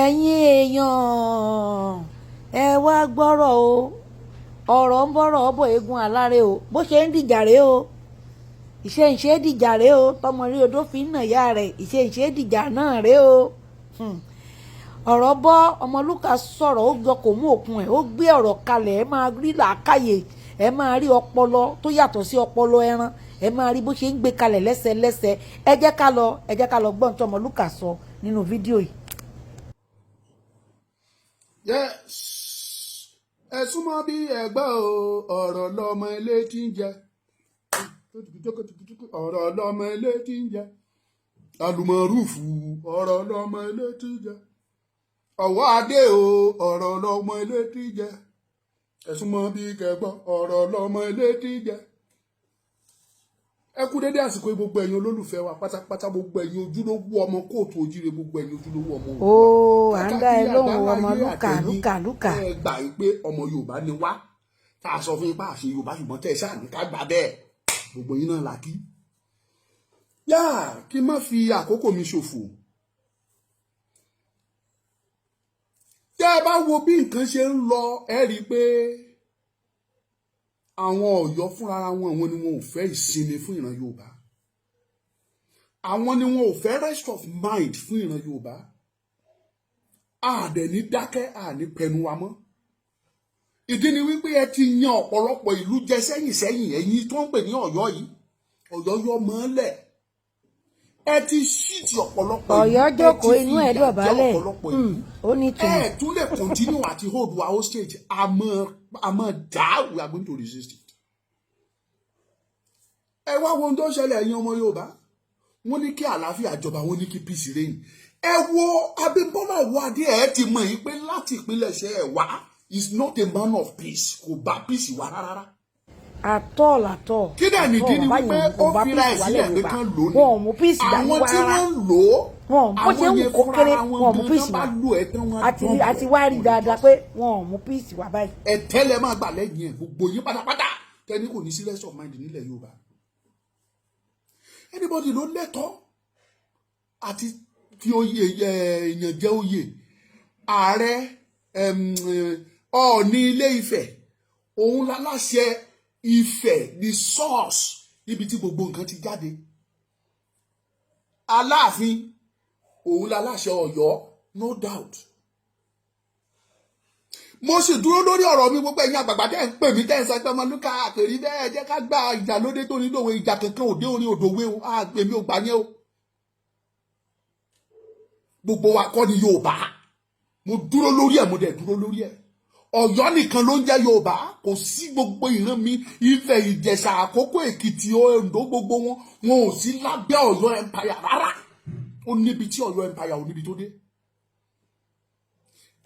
Ẹ̀yin èèyàn, ẹ wá gbọ́rọ̀ o. Ọ̀rọ̀ ń bọ̀rọ̀ bọ̀, eégún alárè o. Bó ṣe ń dìjà rèé o, ìṣe ń ṣe dìjà rèé o. Tọmọ rí odó fi ń nà ya rẹ̀, ìṣe ń ṣe dìjà náà rèé o. Ọ̀rọ̀ bọ́, Ọmọlúkà sọ̀rọ̀, ó gbọ́, kò mú òkun ẹ̀, ó gbé ọ̀rọ̀ kalẹ̀. Ẹ máa rí làákàyè, ẹ máa rí ọpọlọ tó yàtọ̀ sí ọpọlọ ẹran, ẹ máa rí bó ṣe ń gbé kalẹ̀ lẹ́sẹlẹ́sẹ. Ẹ jẹ́ ká lọ, ẹ jẹ́ ká lọ gbọ́n tí Ọmọlúkà sọ nínú fídíò yìí. Yes, ẹ súnmọ́ bí ẹgbẹ́ o. Ọ̀rọ̀ lọmọ ilé tí ń jẹ, ọ̀rọ̀ lọmọ ilé tí ń jẹ, alùmọ̀rúfù. Ọ̀rọ̀ lọmọ ilé tí ń jẹ, ọ̀wọ́ adé o. Ọ̀rọ̀ lọmọ ilé tí ń jẹ. Ẹ súnmọ́ bí kẹgbọ́, ọ̀rọ̀ lọmọ ilé tí ń jẹ. Ẹ kú dédé àsìkò yìí, gbogbo ẹ̀yin olólùfẹ́ wa pátápátá, gbogbo ẹ̀yin ojúlówó ọmọ káàárọ̀ oòjíire, gbogbo ẹ̀yin ojúlówó ọmọ Ó à ń dá ẹ lóhùn, Ọmọlúkà, lúkà lúkà. Ẹ gbà yìí pé ọmọ Yorùbá ni wá, tá a sọ fún yín pé àṣẹ Yorùbá, ṣùgbọ́n tẹ́ ẹ ṣáà ní ká gbà bẹ́ẹ̀. Gbogbo yín náà là kí. Yá, kí n má fi àkókò mi ṣòfò. Tẹ́ ẹ bá wo bí nǹkan ṣe ń lọ, ẹ rí i pé àwọn Ọ̀yọ́ fúnra wọn, àwọn ni wọn ò fẹ́ ìsinmi fún ìran Yorùbá, àwọn ni wọn ò fẹ́ rest of mind fún ìran Yorùbá. Àdẹ̀ ní dákẹ́, àní pẹnu wa mọ́. Ìdí ni wípé ẹ ti yan ọ̀pọ̀lọpọ̀ ìlú jẹ sẹ́yìn sẹ́yìn. Ẹ̀yin tó ń pè ní Ọ̀yọ́ yìí, Ọ̀yọ́ yọ mọ́lẹ̀, ẹ ti ṣíìtì ọ̀pọ̀lọpọ̀ ìlú. Ọ̀yọ́ Ẹ ti jókòó, fi inú ẹ̀ ìyà jẹ dọ̀bálẹ̀. ọ̀pọ̀lọpọ̀ ìlú. Ó ní ìtumọ̀. Ẹ tún lè continue àti hold wa hostage. Àmọ́ dá, we are going to resist it. Ẹ wá wo ohun tó ń ṣẹlẹ̀. Ẹ̀yin ọmọ Yorùbá, wọ́n ní kí àlàáfíà jọba, wọ́n ní kí peace reign. Ẹ wo Abímbọ́lá Ọwọ́adé, ẹ ti mọ̀ yìí pé láti ìpilẹ̀ṣẹ̀ ẹ̀ wá is not a man of peace. Kò bá peace wá rárá. Àtọ́ àtọ́. Kí dẹ̀ nìdí ni wípé ó fira ẹ̀ sílẹ̀ pé kán lò ní Wọn ò mú peace dání àwọn wá tí rárá. wọ́n ń lò ó. Wọn ò bó ṣe ń Àwọn wù yẹn kó fúnra kéré, wọn wọn ò mú gan peace tán bá wá. lò ẹ̀ tán, wọn á Àti dán àti wá rí dáadáa pé wọn ò mú peace wá báyìí. Ẹ̀tẹ́lẹ̀ máa gbà lẹ́yìn ẹ̀, gbogbo yín pátápátá tẹ́ni kò ní sí rest of mind nílẹ̀ Yorùbá. Anybody ló lẹ́tọ̀ọ́ àti fi oyè èèyàn jẹ oyè ààrẹ. Ọọ̀ni Ilé Ifẹ̀, òun láláṣẹ Ifẹ̀, the source níbi tí gbogbo nǹkan ti jáde. Aláàfin, òun láláṣẹ Ọ̀yọ́, no doubt. Mo sì dúró lórí ọ̀rọ̀ mi. Gbogbo ẹ̀yin àgbààgbà tẹ́ ń pè mí, tẹ́ ń sọ pé Ọmọlúkà àkèrí bẹ́ẹ̀, jẹ́ ká gba ìjà lóde tó ní lòwe. Ìjà kankan òde orin òdòwe o, àgbèmí ò gbà yẹn o. Gbogbo wa kọ́ ni Yorùbá. Mo dúró lórí ẹ̀, mo dẹ̀ dúró lórí ẹ̀. Ọ̀yọ́ nìkan ló ń jẹ́ Yorùbá, kò sí gbogbo ìran mi. Ifẹ̀, Ìjẹ̀ṣà, Àkókò, Èkìtì, Oǹdó, gbogbo wọn, wọn ò sí lábẹ́ Ọ̀yọ́ empire rárá. Ó níbi tí Ọ̀yọ́ empire ò níbi tó dé.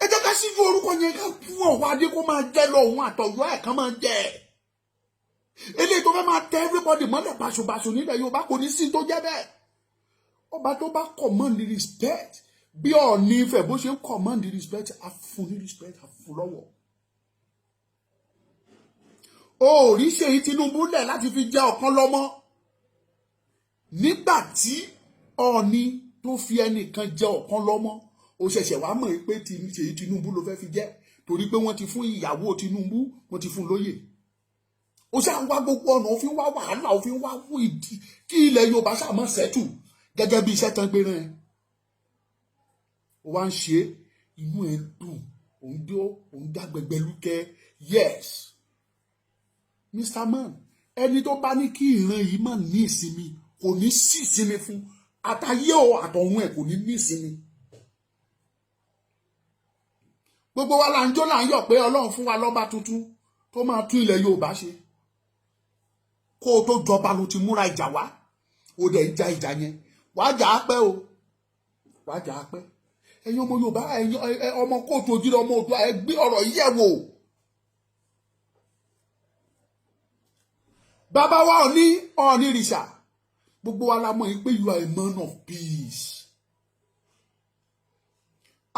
Ẹ jẹ́ ká síjú orúkọ yẹn, ká fún ọ̀wọ́ adé kó máa jẹ́ lọ, òun àtọ̀yọ́ ẹ̀ kan máa jẹ́. Eléyìí tó fẹ́ máa tẹ everybody mọ́lẹ̀ báṣubàṣu nílẹ̀ Yorùbá, kò ní sí tó jẹ́ bẹ́ẹ̀. Ọba tó bá command respect bí Ọọ̀ni Ifẹ̀, bó ṣe ń command respect, a fún ní respect, a fún lọ́wọ́. O rí Ṣèyí Tinubu lẹ̀ láti fi jẹ́ ọ̀kan lọ́mọ nígbà tí Ọọ̀ni tó fi ẹnìkan jẹ ọ̀kan lọ́mọ. Ó ṣẹ̀ṣẹ̀ wá mọ̀ pé Ṣèyí Tinubu ló fẹ́ fi jẹ́, torí pé wọ́n ti fún ìyàwó Tinubu, wọ́n ti fún lóyè. Ó ṣáà ń wá gbogbo ọ̀nà, òfin wá wàhálà, òfin wá ìdí kí ilẹ̀ Yorùbá ṣáà má settle gẹ́gẹ́ bí iṣẹ́ tán gbé rán ẹ. Ó wá ń ṣe, inú ẹ dùn, òun dó, òun dá gbẹgbẹlúkẹ. Yes, Mr. Man, ẹni tó bá ní kí ìran yìí má ní ìsinmi, kò ní sí ìsinmi fún àtàyé o, àtọ̀hún ẹ̀ kò ní ní ìsinmi. Gbogbo wa là ń jó, là ń yọ̀ pé Ọlọ́run fún wa lọ́ba tuntun tó máa tún ilẹ̀ Yorùbá ṣe. Kó o tó jọba ló ti múra ìjà wá, o dẹ̀ ń ja ìjà yẹn. Wàá jà á pẹ́ o, wàá jà á pẹ́. Ẹ̀yin ọmọ Yorùbá, ẹ̀yin ọmọ káàárọ̀ oòjíire, ọmọ Oòduà, ẹ gbé ọ̀rọ̀ yẹ̀ wò. Bàbá wa Ọọ̀ni, Ọọ̀ni ìrìṣà, gbogbo wa la mọ̀ yìí pé you are a man of peace.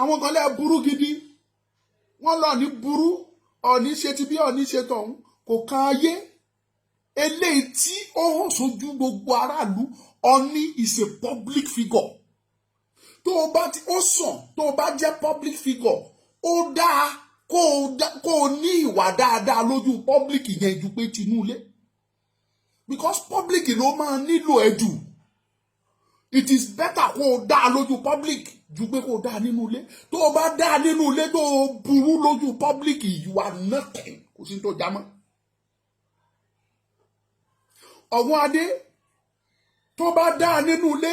Àwọn kan lẹ́ burú gidi, wọ́n lọ ní burú. Ọ̀ní ṣe ti bí Ọ̀ní ṣe tọ̀hún, kò kan ayé. Eléyìí tí ó hàn sójú gbogbo aráàlú, Ọọ̀ni is a public figure. Tó o bá ti ó sàn, tó o bá jẹ́ public figure, ó dáa kó o ní ìwà dáadáa lójú public yẹn ju pé tinú ilé, because public ló máa nílò ẹ jù. It is better kó o dáa lójú public ju pé kó o dáa nínú ilé. Tó o bá dáa nínú ilé, tó o burú lójú public, you are nothing. Kò sí tó já mọ́. Ọ̀wọ́n adé tó bá dáa nínú ilé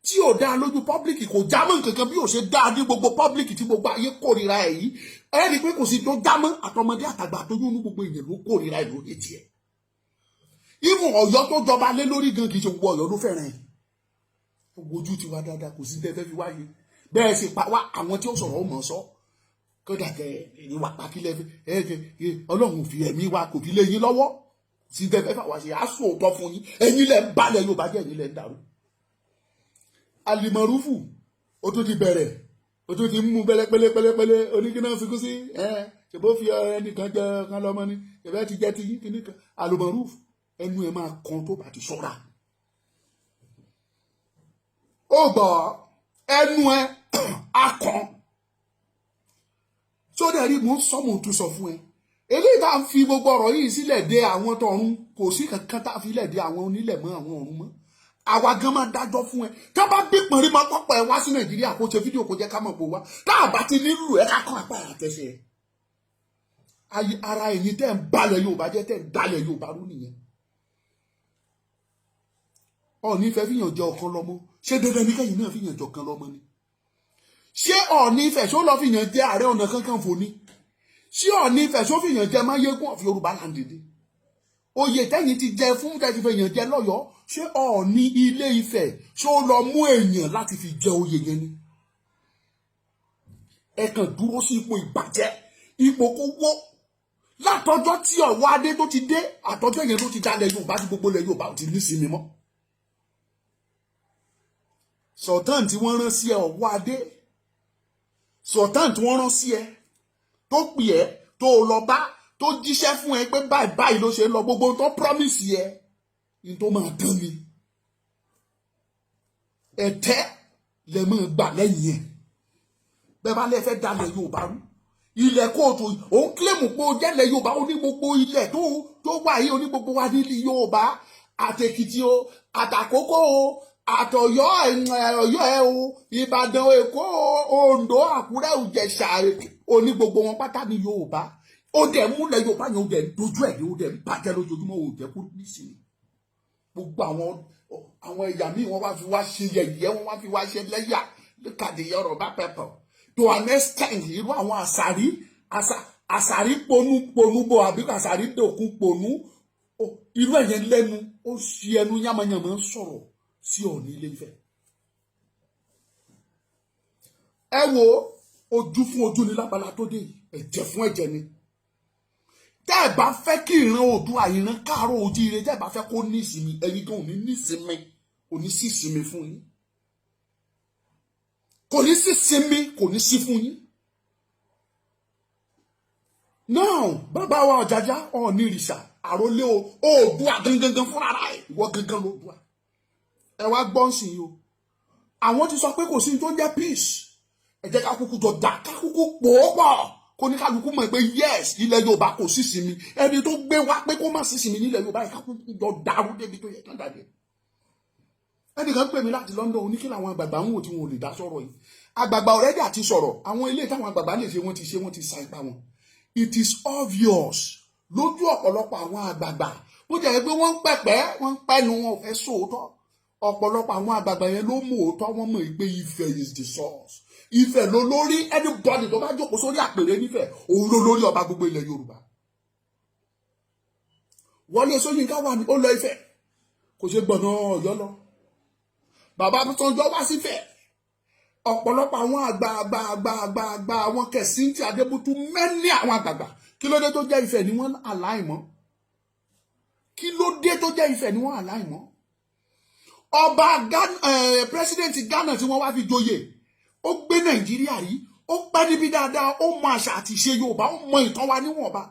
tí ò dáa lójú public, kò já mọ́ nǹkankan. Bí ò ṣe dáa ní gbogbo public tí gbogbo ayé kórìíra ẹ̀ yìí, ẹ rí i pé kò sí tó já mọ́. Àtọmọdé àtàgbà àtọyún ní gbogbo èèyàn ló kórìíra ẹ̀ lórí tiẹ̀. Even Ọ̀yọ́ tó jọba lé lórí gan, kì í ṣe gbogbo Ọ̀yọ́ ló fẹ́ràn ẹ̀. Wojú tiwa dáadáa, kò sí tẹ́ fẹ́ fi wáyé bẹ́ẹ̀ sì pa wá. Àwọn tí ó sọ̀rọ̀ ó mọ̀ sọ kódà kẹ ẹni wà pàkílẹ̀ ẹ ẹ. Ọlọ́run ò fi ẹ̀mí wa, kò fi lé yín lọ́wọ́. Sí tẹ́ fẹ́ fà wá ṣe àásù òótọ́ fún yín. Ẹ̀yin lẹ̀ ń balẹ̀ Yorùbá jẹ́, ẹ̀yin lẹ̀ ń dàrú. Alimọ̀rúfù, ó tún ti bẹ̀rẹ̀, ó tún ti mú pẹ́lẹ́pẹ́lẹ́ pẹ́lẹ́pẹ́lẹ́. Oníkíná fikún sí ẹ ṣèbó fi ẹnìkan jẹ kan lọ́mọ ni ṣèbẹ́ ti jẹ́ ti yín kíní kan. Alimọ̀rúfù, ẹnu ẹ máa kan tó bá ti ṣọ́ra. Ó gbọ́, ẹnu ẹ akàn sódà rí. Mò ń sọ, mò ń tún sọ fún ẹ, eléyìí tá à ń fi gbogbo ọ̀rọ̀ yìí sílẹ̀ dé àwọn tọ̀run, kò sí kankan tá a fi lẹ̀ dé àwọn onílẹ̀ mọ́, àwọn ọ̀run mọ́. Àwa gan máa dájọ́ fún ẹ. Tá a bá bí pọ̀nrí máa pọ̀pọ̀ ẹ wá sí Nàìjíríà, kó ṣe fídíò, kó jẹ́ ká mọ̀ pé wá. Tá a bá ti nílùú ẹ, ká kọ́ apá àtẹ̀sẹ̀ ayé ara. Ẹ̀yin tẹ́ ń balẹ̀ Yorùbá jẹ́, tẹ́ ń dalẹ̀ Yorùbá rú nìyẹn. Ọ̀ọ́ni fẹ́ fìyàn jẹ ọ̀kan lọ́mọ. Ṣé dandan ní kẹ́yìn náà fìyàn jẹ ọ̀kan lọ́mọ ni? Ṣé Ọọ̀ni Ifẹ̀ ṣó lọ́ fìyàn jẹ Ààrẹ Ọ̀nà Kakanfò ni? Ṣé Ọọ̀ni Ifẹ̀ ṣó fìyàn jẹ Máyégún of Yorùbá land ni? Oyè tẹ́yìn ti jẹ fún tẹ́tí fìyàn jẹ lọ́yọ̀ọ́, ṣé Ọọ̀ni Ilé Ifẹ̀ ṣó lọ mú èèyàn láti fi jẹ oyè yẹn ni? Ẹ kàn dúró sí ipò ìbàjẹ́, ipò kó wó. Látọjọ́ tí ọ̀wọ́ adé tó ti dé, àtọjọ́ yẹn ló ti dalẹ̀ Yorùbá, tí gbogbo ilẹ̀ Yorùbá ò ti ní sinmi mọ́. Sultan tí wọ́n rán sí ẹ, ọ̀wọ́ adé, sultan tí wọ́n rán sí ẹ, tó pè ẹ́, tó lọ bá, tó jíṣẹ́ fún ẹ pé báyìí báyìí ló ṣe ń lọ, gbogbo tó promise ẹ ní tó máa dán ni. Ẹ̀tẹ́ lẹ máa gbà lẹ́yìn ẹ̀. Bẹ́ẹ̀ bá lẹ́ fẹ́ dalẹ̀ Yorùbá rú, ilẹ̀ kóòtù òun claim pé ó jẹ́lẹ̀ Yorùbá. Ó ní gbogbo ilẹ̀ tó wà yìí, ó ní gbogbo wa nílẹ̀ Yorùbá, àtèkìtì o, àtàkókò o, àtọ̀yọ́, Ọ̀yọ́ ẹ o, Ìbàdàn, Èkó, Oǹdó, Àkúrẹ́, Ìjẹ̀ṣà, ó ní gbogbo wọn pátá ní Yorùbá. Ó dẹ̀ múlẹ̀ Yorùbá yẹn, ó dẹ̀ dojú ẹ̀ ní, ó dẹ̀ ń bàjẹ́ lójoojúmọ́, ó jẹ́ kó nísìnyí. Gbogbo àwọn ẹ̀yà míì, wọ́n wá fi wá ṣe yẹ̀yẹ́, wọ́n wá fi wá ṣe lẹ́yà. Look at the Yorùbá people to an extent. Irú àwọn àṣàrí àṣàrí ponú ponú bo àbí àṣàrí dòkun ponú, irú ẹ̀yẹn lẹ́nu, ó ṣi ẹnu yánmayànmọ́ ń sọ̀rọ̀ sí Ọọ̀ni Ilé Ifẹ̀. Ẹ wo, ojú fún ojú ni lábala tó dé yìí, ẹ̀jẹ̀ fún ẹ̀jẹ̀ ni. Tẹ́ ẹ bá fẹ́ kí ìran Oòduà, ìran káàárọ̀ ojíire, tẹ́ ẹ bá fẹ́ kó ní ìsinmi, ẹ̀yin gan ò ní ní ìsinmi. Kò ní sí ìsinmi fún yín, kò ní sí ìsinmi, kò ní sí fún yín. Now, bàbá wa Ọ̀jájá Ọọ̀ni ìrìṣà, àròlé Oòduà gangan fúnra ẹ̀, ìwọ gangan lóòdùà. Ẹ wá gbọ́n sí i o. Àwọn ti sọ pé kò sí ní tó ń jẹ́ peace. Ẹ jẹ́ ká kúkú jọ dà, ká kúkú pò ó pọ̀, kó ní kálukú mọ̀ pé yes, ilẹ̀ Yorùbá kò sí sinmi. Ẹni tó gbé wá pé kó má sí sinmi nílẹ̀ Yorùbá yìí, ká kúkú jọ dàrú débi tó yẹ kán dàdé. Ẹnìkan pè mí láti London, oní kí làwọn àgbààgbà ń wò tí wọn ò lè dá sọ̀rọ̀ yìí. Àgbààgbà already àti sọ̀rọ̀. Àwọn ilé táwọn àgbààgbà lè ṣe, wọ́n ti ṣe, wọ́n ti sa ipa wọn. It is obvious lójú ọ̀pọ̀lọpọ̀ àwọn àgbààgbà, bó jẹ́ pé wọ́n ń pẹ̀pẹ́, wọ́n ń pẹ́nu, wọn ò fẹ́ sóòótọ́. Ọ̀pọ̀lọpọ̀ àwọn àgbààgbà yẹn ló mú òótọ́. Wọ́n mọ̀ pé Ifẹ̀ is the source. Ifẹ̀ ló lórí. Anybody tó bá jókòó sórí àpèrè nífẹ̀, òun ló lórí ọba gbogbo ilẹ̀ Yorùbá. Wọlé Ṣóyínká wà ní ó lọ Ifẹ̀, kò ṣe gbọ̀nà Ọ̀yọ́ lọ. Bàbá Sanjọ́ wá sífẹ̀. Ọ̀pọ̀lọpọ̀ àwọn àgbà àgbà àgbà àgbà àgbà, àwọn Kẹ̀síntì Adébútú, mẹ́ni àwọn àgbààgbà, kí ló dé tó jẹ́ Ifẹ̀ ni wọ́n aláìmọ́? Kí ló dé tó jẹ́ Ifẹ̀ ni wọ́n aláìmọ́? Ọba Ghana, president Ghana tí wọ́n wá fi joyè, ó gbé Nàìjíríà rí, ó pẹ́ níbi dáadáa, ó mọ àṣà àti ìṣe Yorùbá, ó mọ ìtàn wa níwọ̀nba.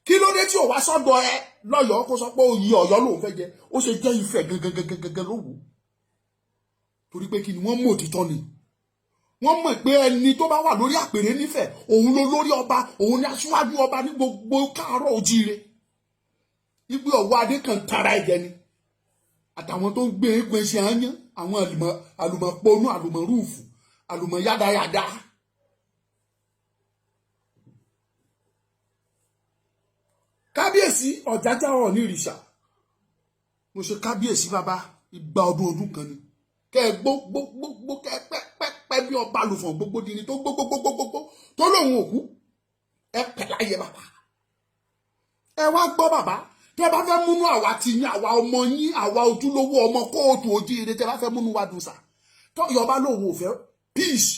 Kí ló dé tí ò wá sọ́dọ̀ ẹ lọ́yọ̀ọ́ kó sọ pé oyè Ọ̀yọ́ lòun fẹ́ jẹ? Ó ṣe jẹ́ Ifẹ̀ gangan gangan gangan ló wù ú. Torí pé kí ni? Wọ́n mọ̀ òtítọ́ ni. Wọ́n mọ̀ pé ẹni tó bá wà lórí àpèrè nífẹ̀ẹ́, òun ló lórí ọba, òun ní aṣíwájú ọba ní gbogbo káàárọ̀ ojíire. Ipe Ọ̀wọ́ Adé kan tara ẹ̀jẹ̀ ni àtàwọn tó ń gbé eégún ẹṣin àyàn, àwọn àlùmọ̀pọ̀nù, àlùmọ̀rúùfù, àlùmọ̀ yádayàdá. Kábíyèsí Ọ̀jájá Ọọ̀ni ìrìṣà, mo ṣe kábíyèsí bàbá. Igba ọdún ọdún kan ni kẹ ẹ gbó gbó gbó gbó, kẹ ẹ pẹ́ pẹ́ pẹ́ bí ọba àlùfọ̀n gbogbo dìní tó gbó gbó gbó gbó gbó tó lóun òkú. Ẹ pẹ́ láyé bàbá. Ẹ wá gbọ́ bàbá, tẹ́ bá fẹ́ múnú àwa ti yín, àwa ọmọ yín, àwa ojúlówó ọmọ kóòtù ojíire, tẹ́ bá fẹ́ múnú wa dùn sà, tọ́yọ̀ bá lóun ò fẹ́ peace,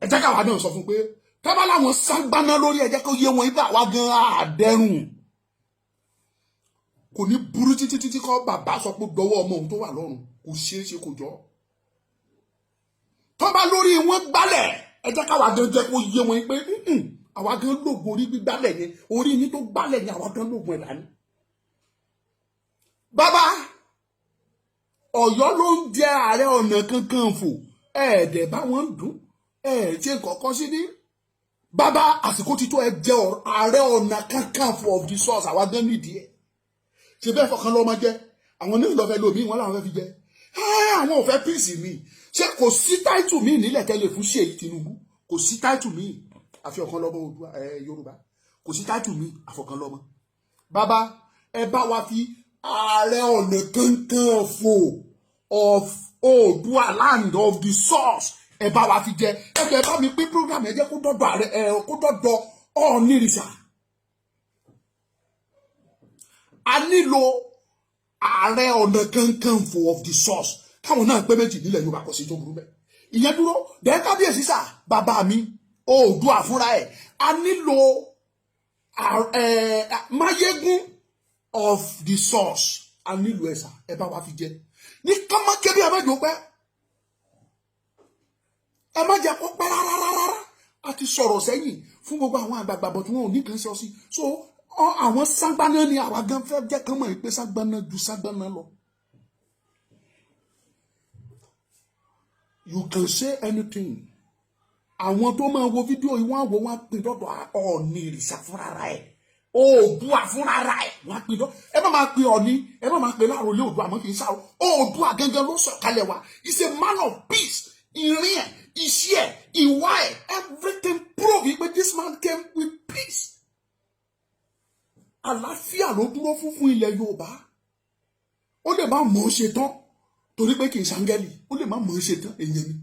ẹ jẹ́ káwa náà sọ fún pé tẹ́ bá láwọn ságbáná lórí, ẹ jẹ́ kó yé wọn ibà wá gan àdẹ́rùn kò ní burú títí títí kọ́. Bàbá sọ pé dọwọ́ ọmọ òun tó wà lọ́rùn kò ṣeé ṣe, kò jọ tọ́ bá lórí wọn gbálẹ̀. Ẹ jẹ́ káwa gan jẹ́ kó yé wọn pé àwa gan lóògùn orí gbígbálẹ̀ yẹn, orí yín tó gbálẹ̀ yẹn, àwa gan lóògùn ẹ̀ dání. Bàbá, Ọ̀yọ́ ló ń jẹ Ààrẹ Ọ̀nà Kakanfò, ẹ̀ẹ́dẹ̀ bá wọn ń dùn ẹ̀ ṣe kọ̀ọ̀kan sí ní. Bàbá, àsìkò ti tó, ẹ jẹ Ààrẹ Ọ̀nà Kakanfò of the source. Àwa gan nídìí ẹ̀ ṣe bẹ́ẹ̀ fọkàn lọ́mọ jẹ́. Àwọn náà lọ́fẹ́ lómi wọn làwọn fẹ́ fi jẹ àwọn ò fẹ́ peace mi. Ṣé kò sí title míì nílẹ̀ tẹ́lẹ̀ fún Ṣèyí Tinubu? Kò sí title míì àfi ọ̀kan lọ́mọ Oòduà Yorùbá. Kò sí title míì àfọ̀kan lọ́mọ. Bàbá, ẹ bá wa fi Ààrẹ Ọ̀nà Kakanfò of Oòduà land of the source, ẹ bá wa fi jẹ. Ẹ jẹ́ bá mi pín program, ẹ jẹ́ kó dọ́dọ̀ ààrẹ ẹ, kó dọ́dọ̀ Ọọ̀nìrìṣà. A nílò Ààrẹ Ọ̀nà Kakanfò of the source, káwọn náà pé méjì nílẹ̀ Yorùbá, kò sí tó burú bẹ́ẹ̀. Ìyẹn dúró dẹ́. Kábíyèsí sà, bàbá mi Oòduà fúnra ẹ̀, a nílò Máyégún of the source, a nílò ẹ̀ sà. Ẹ bá wa fi jẹ ní kọ́mọ́kébí. Ẹ má jò pẹ́, ẹ má jẹ́ kó pẹ́ rárá rárá. A ti sọ̀rọ̀ sẹ́yìn fún gbogbo àwọn àgbààgbà bọ̀ tí wọn ò ní kàn sọ sí. So àwọn ságbáná ni àwa gan fẹ́ jẹ́ kán mọ̀ pé ságbáná ju ságbáná lọ. You can say anything. Àwọn tó máa wo fídíò yìí, wọ́n á wo, wọ́n á pín dọ́dọ̀ Ọọ̀ni ìrìṣà fúnra ẹ̀, Oòduà fúnra ẹ̀, wọ́n á pín dọ́. Ẹ má máa pe Ọọ̀ni, ẹ má máa pe láàrọ̀ lé Oòduà mọ́, kì í sáà Oòduà gangan ló sọ̀kalẹ̀ wá. He's a man of peace. Ìrìn ẹ̀, iṣẹ́ ẹ̀, ìwà ẹ̀, everything prove pé this man came with peace. Àlàáfíà ló dúró fún ilẹ̀ Yorùbá. Ó lè má mọ̀ ọ́ ṣe tán torí pé kì í ṣàǹgẹ́lì, ó lè má mọ̀ ọ́ ṣe tán, èèyàn ni.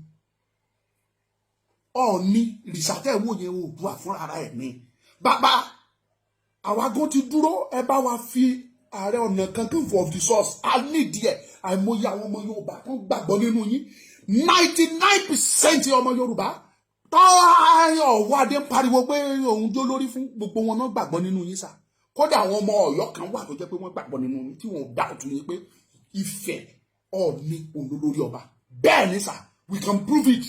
Ọọ̀ni rìsàtẹ̀ wò yẹn, Oòduà fúnra ẹ̀ ni. Bàbá, àwa gan ti dúró. Ẹ bá wa fi Ààrẹ Ọ̀nà Kakanfò of the source, a nídìí ẹ̀. Àìmọye àwọn ọmọ Yorùbá tó ń gbàgbọ́ nínú yín. 99% ọmọ Yorùbá táyọ̀ Ọ̀wọ́ Adé ń pariwo pé òun jó lórí fún, gbogbo wọn náà gbàgbọ́ nínú yín sà. Kódà àwọn ọmọ Ọ̀yọ́ kan wà tó jẹ́ pé wọ́n gbàgbọ́ nínú yín, tí wọ́n dá òtún yín pé Ifẹ̀ Ọọ̀ni òun ló lórí ọba. Bẹ́ẹ̀ ni sà, we can prove it.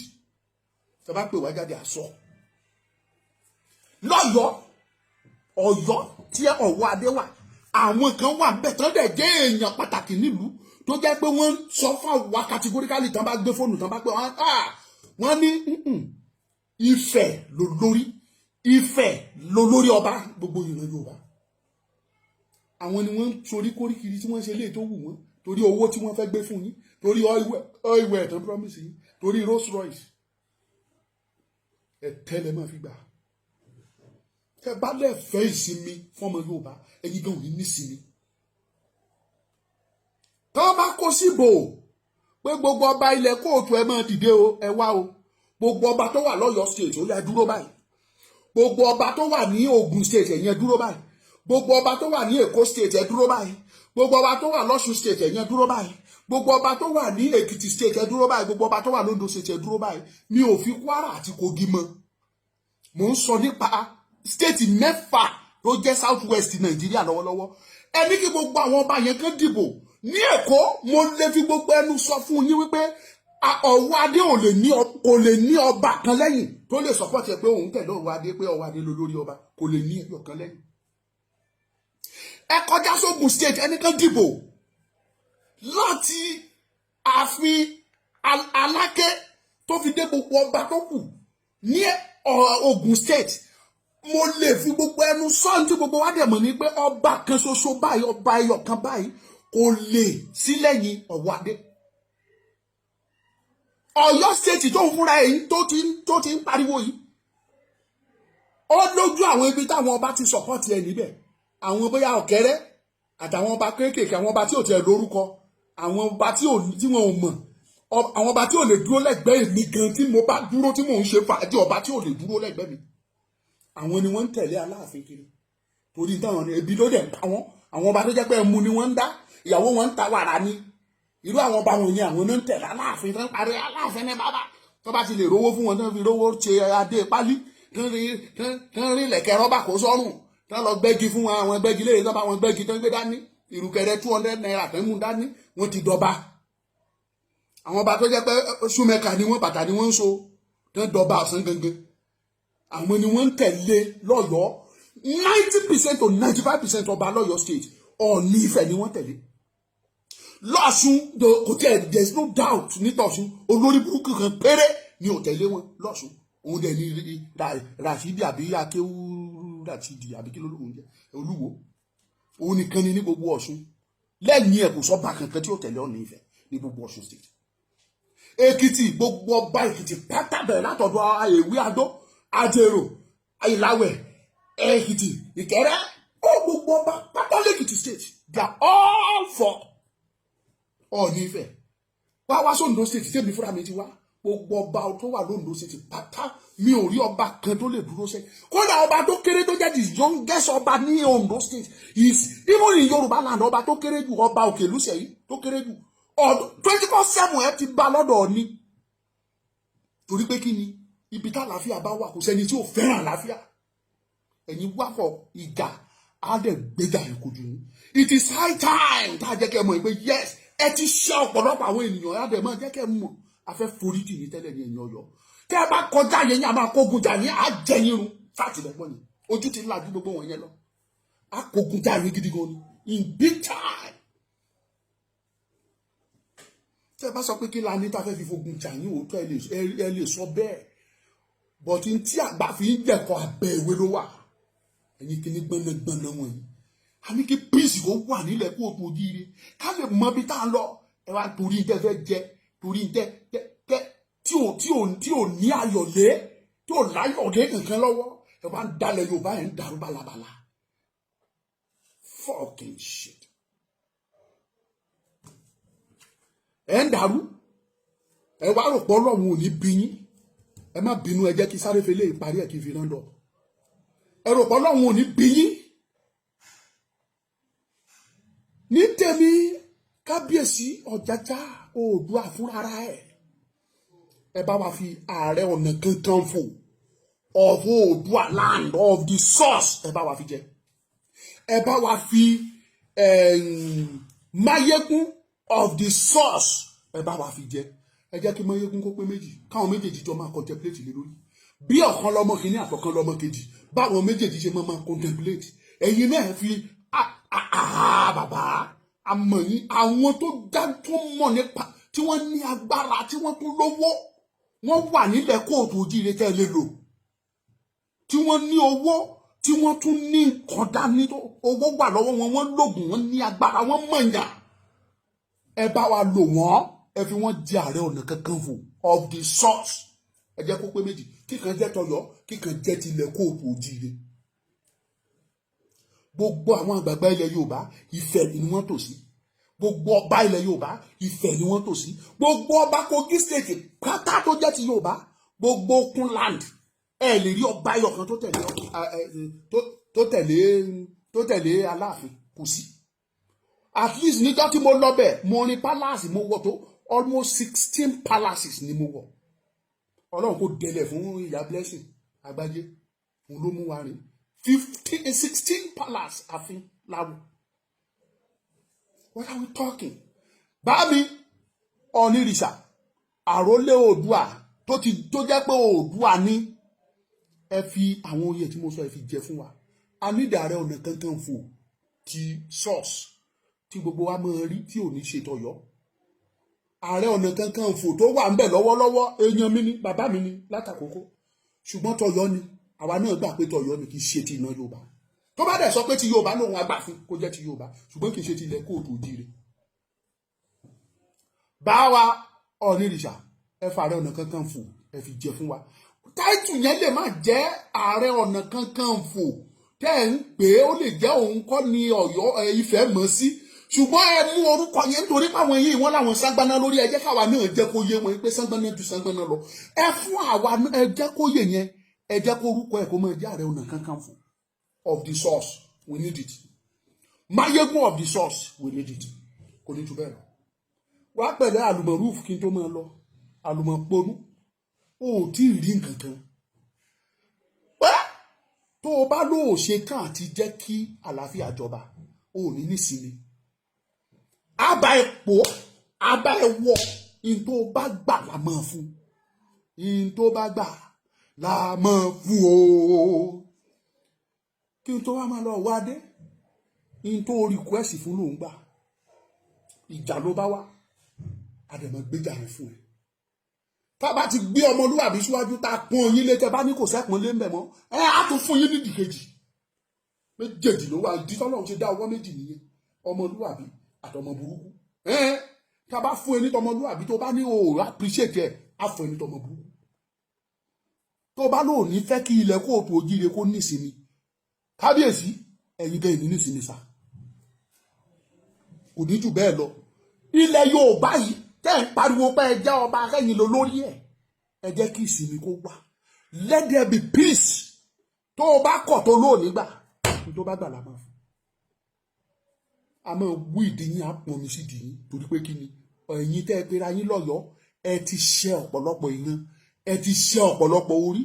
Tẹ́ bá pè wá jáde àsọ lọ́yọ̀ọ́. Ọ̀yọ́ tí Ọ̀wọ́ Adé wà, àwọn kan wà bẹ́ẹ̀ tán dẹ̀ jẹ́ èèyàn pàtàkì nílùú tó jẹ́ pé wọ́n sọ fún àwa categorically. Tán bá gbé fóònù, tán bá pé wọ́n ní Ifẹ̀ ló lórí, Ifẹ̀ ló lórí ọba gbogbo ìran Yorùbá. Àwọn ni wọ́n ń torí kóríkiri tí wọ́n ṣe léè tó wù wọ́n, torí owó tí wọ́n fẹ́ gbé fún yín, torí oil tán promise yín, torí Rolls Royce. Ẹ̀tẹ́ lẹ máa fi gbà. Tẹ bá lẹ̀ fẹ́ ìsinmi fún ọmọ Yorùbá, ẹ̀yin gan ò ní nísinmi. Tọ́ bá kó síbò pé gbogbo ọba ilẹ̀ kóòtù, ẹ máa dìde o, ẹ wá o. Gbogbo ọba tó wà lọ́yọ̀ọ́ State, ó yá, dúró báyìí. Gbogbo ọba tó wà ní Ògùn State, ẹ̀yin ẹ dúró báyìí. Gbogbo ọba tó wà ní Èkó State, ẹ dúró báyìí. Gbogbo ọba tó wà lọ́ṣun State, ẹ̀yin ẹ dúró báyìí. Gbogbo ọba tó wà ní Èkìtì State, ẹ dúró báyìí. Gbogbo ọba tó wà lóńdó State, ẹ dúró báyìí. Mi ò fi Kwara àti Kogi mọ́. Mò ń sọ nípa state mẹ́fà tó jẹ́ South West Nàìjíríà lọ́wọ́lọ́wọ́. Ẹ ní kí gbogbo àwọn ọba yẹn kán dìbò ní Èkó. Mo lè fi gbogbo ẹnu sọ fún yín wípé Ọ̀wọ́ Adé ò lè ní, kò lè ní ọba kan lẹ́yìn tó lè support ẹ pé òun tẹ̀lé Ọ̀wọ́ Adé, pé Ọ̀wọ́ Adé ló lórí ọba. Kò lè ní ẹyọ kan lẹ́yìn. Ẹ kọjá sógun State, ẹnì kan dìbò láti ààfin Aláké tó tó fi dé gbogbo ọba tó kù ní Ogun State, mo lè fi gbogbo ẹnu sọ́ọ̀n tí gbogbo wa dẹ̀ mọ̀ ní pé ọba kan ṣoṣo báyìí, ọba ẹyọ kan báyìí, kò lè sí lẹ́yìn Ọ̀wọ́adé. Ọ̀yọ́ State tó ń fúnra èyí tó ti ń pariwo yìí, ó lójú àwọn ibi táwọn ọba ti support ẹ níbẹ̀. Àwọn bóyá Ọ̀kẹ́rẹ́ àtàwọn ọba kéékèèké, àwọn ọba tí ò tiẹ̀ lórúkọ, àwọn ọba tí wọn ò mọ̀, àwọn ọba tí ò lè dúró lẹ́gbẹ̀ẹ́ èmi gan tí mo bá dúró tí mò ń ṣe fàájì, ọba tí ò lè dúró lẹ́gbẹ̀ẹ́ mi, àwọn ni wọ́n ń tẹ̀lé Aláàfin kiri torí táwọn ebi ló dẹ̀ ń pa wọ́n. Àwọn ọba tó jẹ́ pé ẹmu ni wọ́n ń dá, ìyàwó wọn ń ta wàrà ni, irú àwọn ọba wọn yẹn, àwọn náà ń tẹ̀lé Aláàfin tó ń parí Aláàfin ní bàbá. Tó bá ti lè rówó fún wọn, tó ń fi rówó ṣe adé pálí, tó ń rí lẹ̀kẹ̀ rọ́bà kó sọ́rùn, tó ń lọ gbẹ́gi fún wọn, àwọn gbẹ́gi léèrè, tó bá wọn gbẹ́gi, tó ń gbé dání ìrùkẹ̀rẹ̀ ₦200 tó ń mú dání, wọ́n ti dọba. Àwọn ọba tó jẹ́ pé súnmẹ́ka ni wọ́n, bàtà ni wọ́n ń so, tó ń dọba ọ̀sán gangan, àwọn ni wọ́n ń tẹ̀lé lọ́yọ̀ọ́. 90% to 95% ọba lọ́yọ̀ọ́ State, Ọọ̀ni Ifẹ̀ ni wọ́n tẹ̀lé. Lọ́ṣun kò tí ẹ̀, there is no doubt nítọ̀ṣun, olórí burúkú kan péré ni ò tẹ̀lé wọn lọ́ṣun, òun dẹ̀ ní Rashidi àbí akéwú Rashidi àbí kí ló lóun jẹ́, Olúwo. Òun nìkan ni ní gbogbo Ọ̀ṣun. Lẹ́yìn ẹ̀, kò sọ́ba kankan tí ó tẹ̀lé Ọọ̀ni Ifẹ̀ ní gbogbo Ọ̀ṣun State. Èkìtì, gbogbo ọba Èkìtì pátá, bẹ̀rẹ̀ látọ̀dọ̀ Èwí Adó, Àjèrò, Ìlàwẹ̀, Èkìtì, Ìkẹrẹ, ó gbogbo ọba pátá lẹ́kìtì State, they are all for Ọọ̀ni Ifẹ̀. Wá wá sóńdó State tèmi fúnra mi ti wá, gbogbo ọba tó wà lóńdó State pátá, mi ò rí ọba kan tó lè dúró sẹ́yìn. Kódà ọba tó kéré, tó jẹ́ the youngest ọba ní Ondo State, is even in Yorùbá land, ọba tó kéré jù, ọba Òkèlúsẹ̀ yìí tó kéré jù, ọdún 24/7 ẹ ti bá lọ́dọ̀ Ọọ̀ni. Torí pé kí ni? Ibi tá àlàáfíà bá wà, kò sẹ́ni tí ò fẹ́ràn àlàáfíà. Ẹ̀yin wá fọ ìjà, á dẹ̀ gbéjà yẹn kojú yín. It is high time tá a jẹ́ kẹ́ ẹ mọ̀ pé yes, ẹ ti ṣe ọ̀pọ̀lọpọ̀ àwọn ènìyàn, á dẹ̀ máa jẹ́ kẹ́ ẹ mọ̀. A fẹ́ foríjì ní tẹ́lẹ̀ ní ẹ̀yìn Ọ̀yọ́. Tẹ́ ẹ bá kọjá yẹn yín, a máa kógun jà ní àjẹyìn run fàtìlẹ́gbọ́n yẹn. Ojú ti lajú gbogbo wọn yẹn lọ, a kógun jà yín gidi gan ni in big time. Tẹ́ ẹ bá sọ pé kí la ní tá a fẹ́ fi fogun jà yín, òótọ́ ẹ lè sọ bẹ́ẹ̀, but n tí àgbà fi ń jẹ̀kọ́ abẹ́ ìwé ló wà. Ẹ̀yin kìíní gbọ́nàgbọ́nà wọ̀nyí, a ní kí peace kó wà nílẹ̀ kó o tó jíire, ká lè mọ ibi tá a lọ. Ẹ wá torí tẹ́ fẹ́ jẹ, torí tẹ́ tẹ́ tí ò ní ayọ̀lé, tí ò láyọ̀lé kankan lọ́wọ́, ẹ wá ń dalẹ̀ Yorùbá yẹn, ń dàrú balabala. Fucking shit. Ẹ ń dàrú, ẹ wá rò pé Ọlọ́run ò ní bí yín. Ẹ má bínú, ẹ jẹ́ kí sáré fẹlẹ́ ìparí ẹ̀ kí n fi rán lọ. Ẹ rò pé Ọlọ́run ò ní bí yín. Ní tèmi, kábíyèsí Ọ̀jájá Oòduà fúnra ẹ̀, ẹ bá wa fi Ààrẹ Ọ̀nà Kakanfò of Oòduà land of the source, ẹ bá wa fi jẹ. Ẹ bá wa fi Máyégún of the source, ẹ bá wa fi jẹ. Ẹ jẹ́ kí Máyégún kó pé méjì, káwọn méjèèjì jọ máa contemplate lé lórí bí ọ̀kan lọ́mọ kìíní àtọ̀kan lọ́mọ kejì, báwọn méjèèjì ṣe máa contemplate. Ẹ̀yin náà fi bàbá àmọ̀ yín, àwọn tó dá, tó mọ̀ nípa, tí wọ́n ní agbára, tí wọ́n tún lówó, wọ́n wà nílẹ̀ kóòtù òjíire tẹ́ ẹ lè lò, tí wọ́n ní owó, tí wọ́n tún ní nǹkan dání, owó wà lọ́wọ́ wọn, wọ́n lóògùn, wọ́n ní agbára, wọ́n mọ̀nyà. Ẹ bá wa lò wọ́n, ẹ fi wọ́n jẹ Ààrẹ Ọ̀nà Kakanfò of the source. Ẹ jẹ́ kó pé méjì, kíkan jẹ́ tọ̀yọ́, kíkan jẹ́ tilẹ̀ kóòtù òjíire. Gbogbo àwọn àgbààgbà ilẹ̀ Yorùbá, Ifẹ̀ ni wọ́n tò sí. Gbogbo ọba ilẹ̀ Yorùbá, Ifẹ̀ ni wọ́n tò sí. Gbogbo ọba Kogi State pátá tó jẹ́ ti Yorùbá, gbogbo Okun land, ẹ lè rí ọba ẹyọ kan tó tẹ̀lé Aláàfin, kò sí. At least níjọ́ tí mo lọ bẹ̀, mo rin palace, mo wọ̀ tó almost 16 palaces ni mo wọ̀. Ọlọ́run kò délẹ̀ fún ìyá Blessing Àgbájé, òun ló mú wa rìn 15, 16 palace àfin láwọ. What are we talking? Báàmí Ọ̀nìrìṣà, àrólé Oòdùà tó ti tó jẹ́ pé Oòdùà ní, ẹ fi àwọn oyè tí mo sọ, ẹ fi jẹ fún wa. A nídìí Ààrẹ Ọ̀nà Kakanfò ti source tí gbogbo wa máa rí, tí ò ní ṣe tọ̀yọ́. Ààrẹ Ọ̀nà Kakanfò tó wà ń bẹ̀ lọ́wọ́lọ́wọ́, èèyàn mi ni, bàbá mi ni látàkókò, ṣùgbọ́n tọ̀yọ́ ni. Àwa náà gbà pé tọ̀yọ́ ni, kì í ṣe ti iná Yorùbá. Tó bá dẹ̀ sọ pé ti Yorùbá lòun, àgbà fún kó jẹ́ ti Yorùbá, ṣùgbọ́n kì í ṣe ti ilẹ̀ káàárọ̀ oòjíire. Báwa Ọ̀nìrìṣà, ẹ fa Ààrẹ Ọ̀nà Kakanfò, ẹ fi jẹ fún wa. Title yẹn lè má jẹ́ Ààrẹ Ọ̀nà Kakanfò tẹ́ ẹ̀ ń pè é, ó lè jẹ́ òun kọ́ ni Ọ̀yọ́ Ifẹ̀ mọ̀ sí, ṣùgbọ́n ẹ mú orúkọ yẹn nítorí páwọn yìí wọ́n láwọn ságbáná lórí. Ẹ jẹ́ káwa náà jẹ́ kó yé wọn pé ságbáná ju ságbáná lọ. Ẹ fún àwa, ẹ jẹ́ kó yé yẹn, ẹ jẹ́ kó orúkọ ẹ kó máa jẹ́ Ààrẹ Ọ̀nà Kakanfò of the source. We need it. Mayegun of the source, we need it. Kò ní ju bẹ́ẹ̀ lọ. Wá pẹ̀lẹ́ àlùmọ̀rúfù, kí n tó máa lọ, àlùmọ̀ponú, ó ò tí ì rí nǹkan kan pẹ́. Tó o bá lóò ṣe tán àti jẹ́ kí àlàáfíà jọba, o ò ní nísinmi. Àbá ẹ pò, àbá ẹ wọ in tó bá gbà la máa fún, in tó bá gbà la máa fún o. Kí n tó wá máa lọ wá dé, in tó request fún lòún gbà, ìjà ló bá wá, àdèmọ̀ gbéjà yẹn fún ẹ. Tá a bá ti gbé ọmọlúwàbí síwájú, tá a pọ́n yín lé, tẹ́ bá ní kò sẹ́pọ̀n lé ń bẹ̀ mọ́, ẹ á tún fún yín nídìí kejì. Méjèèjì ló wà. Ìdí tọ́lọ́run ṣe dá ọwọ́ méjì nìyẹn, ọmọlúwàbí àtọmọ burúkú. Ẹ tá a bá fún ẹni tọmọlúwàbí, tó bá ní o appreciate ẹ, á fún ẹni tọmọ burúkú. Tó bá lóò ní fẹ́ kí ilẹ̀ káàárọ̀ oòjíire kó nísinmi, kábíyèsí, ẹ̀yin gẹ́ ìní nísinmi sá. Kò ní jù bẹ́ẹ̀ lọ. Ilẹ̀ Yorùbá yìí tẹ́ ń pariwo pé ẹ jẹ́ ọba akẹ́yìn lọ lórí ẹ̀, ẹ jẹ́ kí ìsinmi kó wà. Let there be peace. Tó o bá kọ̀, tó lóò nígbà tó bá gbà la máa fún. A máa wú ìdí yín, á pọn mi sí ìdí yín, torí pé kí ni? Ẹ̀yin tẹ́ ẹ pera yín lọ́yọ̀ọ́, ẹ ti ṣe ọ̀pọ̀lọpọ̀ ìran, ẹ ti ṣe ọ̀pọ̀lọpọ̀ orí.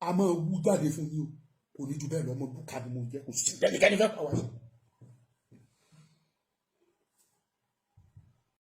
A máa wú jáde fún yín o. Kò ní ju bẹ́ẹ̀ lọ. Ọmọ búkà ni mo jẹ́, kò sí ẹnikẹ́ni fẹ́ pa wá sí.